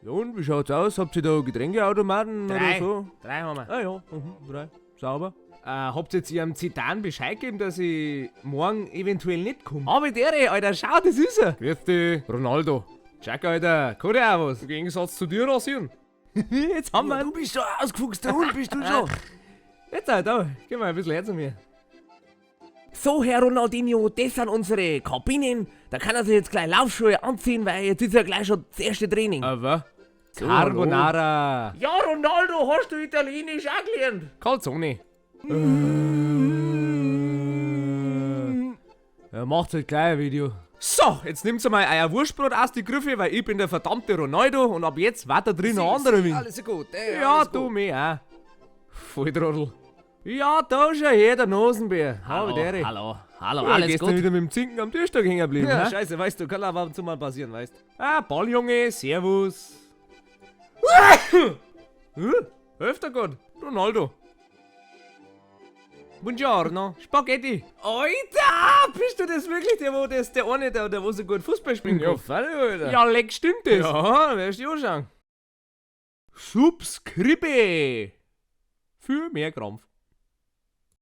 Ja, und wie schaut's aus? Habt ihr da Getränkeautomaten Drei. oder so? Drei haben wir. Ah ja, drei. Sauber. Habt ihr jetzt ihrem Zitan Bescheid gegeben, dass ich morgen eventuell nicht komme? Aber der, Alter, schau, das ist er. Grüß dich, Ronaldo. Check, Alter, kann der auch was. Im Gegensatz zu dir rasieren. Jetzt haben wir Ja, ihn. du bist schon ausgefuchster Hund, bist du schon. Jetzt, Alter, geh mal ein bisschen her zu mir. So, Herr Ronaldinho, das sind unsere Kabinen. Da kann er sich jetzt gleich Laufschuhe anziehen, weil jetzt ist ja gleich schon das erste Training. Aber Carbonara. Ja, Ronaldo, hast du Italienisch auch gelernt? Calzone. Ja, macht's halt gleich ein Video. So, jetzt nimmt's einmal euer Wurstbrot aus die Griffe, weil ich bin der verdammte Ronaldo und ab jetzt weiter drin ein anderer Wind. Alles gut, ey, Ja, alles du gut. mich auch. Volltrottel. Ja, da schon her, der Nasenbär. Hallo, Habe die hallo, hallo, Ja, alles gestern gut? wieder mit dem Zinken am Tischstock hängen geblieben. Ja, hä? scheiße, weißt du, kann aber ab und zu mal passieren, weißt Ah, Balljunge, servus. Hm? Öfter Gott, Ronaldo. Buongiorno, Spaghetti. Alter, bist du das wirklich, der, wo das, der eine, der wo so gut Fußball spielen Ja, kann? freilich, Alter. Ja, leck, stimmt das? Ja, wirst du dich anschauen. Subscribe. Für mehr Krampf.